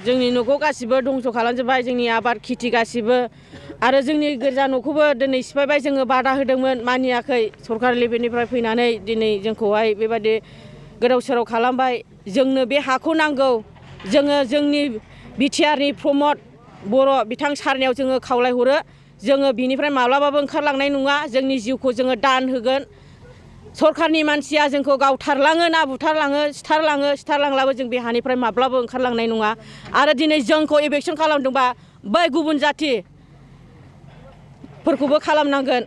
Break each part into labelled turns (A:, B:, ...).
A: जोंनि न'खौ गासिबो दंस' खालामजोब्बाय जोंनि आबाद खेथि गासिबो आरो जोंनि गिर्जा न'खौबो दिनै सिफायबाय जोङो बादा होदोंमोन मानियाखै सरकार लेभेलनिफ्राय फैनानै दिनै जोंखौहाय बेबायदि गोदाव सोराव खालामबाय जोंनो बे हाखौ नांगौ जोङो जोंनि बिटिआरनि प्रमद बर' बिथां सारनियाव जोङो खावलायहरो जोङो बिनिफ्राय माब्लाबाबो ओंखारलांनाय नङा जोंनि जिउखौ जोङो दान होगोन सरकारनि मानसिया जोंखौ गावथारलाङो ना बुथारलाङो सिथारलांब्लाबो जों बे हानिफ्राय माब्लाबो ओंखारलांनाय नङा आरो दिनै जोंखौ इभिकसन खालामदोंबा बै गुबुन जाथिफोरखौबो खालामनांगोन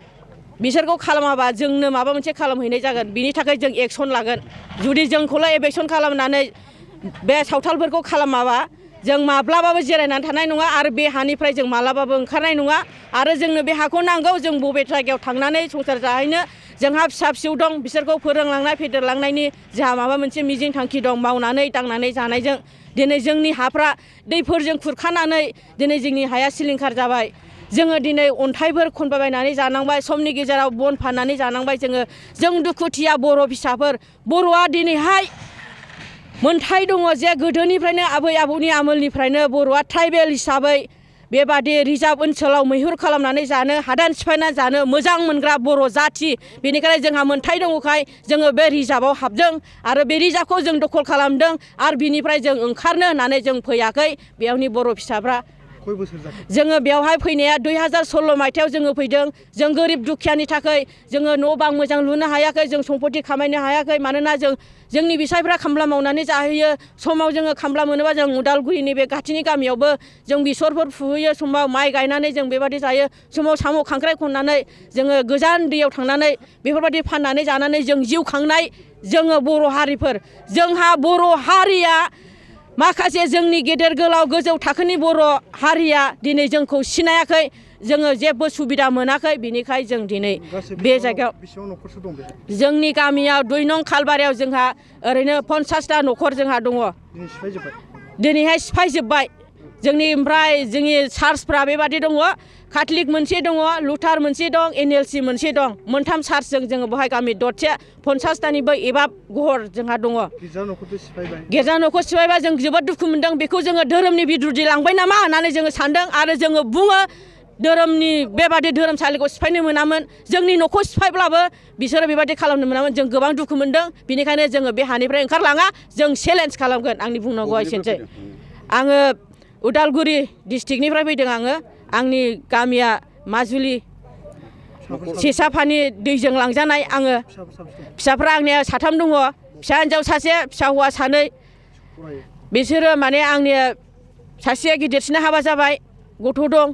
A: बिसोरखौ खालामाबा जोंनो माबा मोनसे खालामहैनाय जागोन बिनि थाखाय जों एक्सन लागोन जुदि जोंखौल' इभिकसन खालामनानै बे सावथालफोरखौ खालामाबा जों माब्लाबाबो जिरायनानै थानाय नङा आरो बे हानिफ्राय जों माब्लाबाबो ओंखारनाय नङा आरो जोंनो बे हाखौ नांगौ जों बबे जायगायाव थांनानै संसार जाहैनो जोंहा फिसा फिसौ दं बिसोरखौ फोरोंलांनाय फेदेरलांनायनि जोंहा माबा मोनसे मिजिं थांखि दं मावनानै दांनानै जानायजों दिनै जोंनि हाफ्रा दैफोरजों खुरखानानै दिनै जोंनि हाया सिलिंखार जाबाय जोङो दिनै अन्थाइफोर खनबायबायनानै जानांबाय समनि गेजेराव बन फाननानै जानांबाय जों दुखुथिया बर' फिसाफोर बर'आ दिनैहाय मोनथाय दङ जे गोदोनिफ्रायनो आबै आबौनि आमोलनिफ्रायनो बर'आ ट्राइबेल हिसाबै बेबादि रिजार्भ ओनसोलाव मैहुर खालामनानै जानो हादान सिफायनानै जानो मोजां मोनग्रा बर' जाथि बेनिखायनो जोंहा मोनथाय दङखाय जोङो बे रिजार्भआव हाबदों आरो बे रिजार्भखौ जों दखल खालामदों आरो बिनिफ्राय जों ओंखारनो होननानै जों फैयाखै बेयावनि बर' फिसाफ्रा जोङो बेवहाय फैनाया 2016 मायथाइयाव जोङो फैदों जों गोरिब दुखियानि थाखाय जोङो न' बां मोजां लुनो हायाखै जों सम्पति खामायनो हायाखै मानोना जोंनि बिसायफ्रा खामला मावनानै जाहैयो समाव जोङो खामला मोनोबा जों उदालगुरिनि बे खाथिनि गामियावबो जों बेसरफोर फुहैयो समाव माइ गायनानै जों बेबायदि जायो समाव साम' खांख्राइ खननानै जोङो गोजान दैयाव थांनानै बेफोरबायदि फाननानै जानानै जों जिउ खांनाय जोङो बर' हारिफोर जोंहा बर' हारिया माखासे जोंनि गेदेर गोलाव गोजौ थाखोनि बर' हारिया दिनै जोंखौ सिनायाखै जोङो जेबो सुबिदा मोनाखै बिनिखाय जों दिनै बे जायगायाव जोंनि गामियाव 2 नं खालबारियाव जोंहा ओरैनो 50टा न'खर जोंहा दङ दिनैहाय सिफायजोब्बाय जोंनि ओमफ्राय जोंनि चार्चफ्रा बेबादि दङ काथलिक मोनसे दङ लुथार मोनसे दं NLC मोनसे दं मोनथाम चार्चजों जोङो बेहाय गामि दरसे 50टानिबो एबा गहर जोंहा दङ गिर्जा न'खौ सिफायबा जों जोबोद दुखु मोनदों बेखौ जोङो धोरोमनि बिरुद्ध लांबाय नामा होननानै जोङो सानदों आरो जोङो बुङो धोरोमनि बेबादि धोरोमसालिखौ सिफायनो मोनामोन जोंनि न'खौ सिफायब्लाबो बिसोरो बेबादि खालामनो मोनामोन जों गोबां दुखु मोनदों बेनिखायनो जोङो बे हानिफ्राय ओंखारलाङा जों चेलेन्ज खालामगोन आंनि बुंनांगौआ एसेनोसै आङो उदालगुरि डिस्ट्रिक्टनिफ्राय फैदों आंनि गामिया माजुलि सेसाफानि दैजों लांजानाय आङो फिसाफ्रा आंनिया 3 दङ फिसा हिन्जाव सासे फिसा हौवा 2 बिसोरो माने आंनि सासेया गिदिरसिना हाबा जाबाय गथ' दं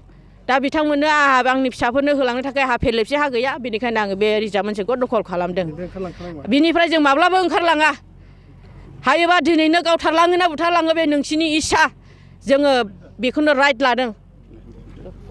A: दा बिथांमोननो आंनि फिसाफोरनो होलांनो थाखाय हा फेरलेबसे हा गैया बेनिखायनो आङो बे रिजार्भ ओनसोलखौ दखल खालामदों बिनिफ्राय जों माब्लाबो ओंखारलाङा हायोबा दिनैनो गावथारलाङो ना बुथारलाङो बे नोंसिनि इस्सा जोङो बेखौनो राइट लादों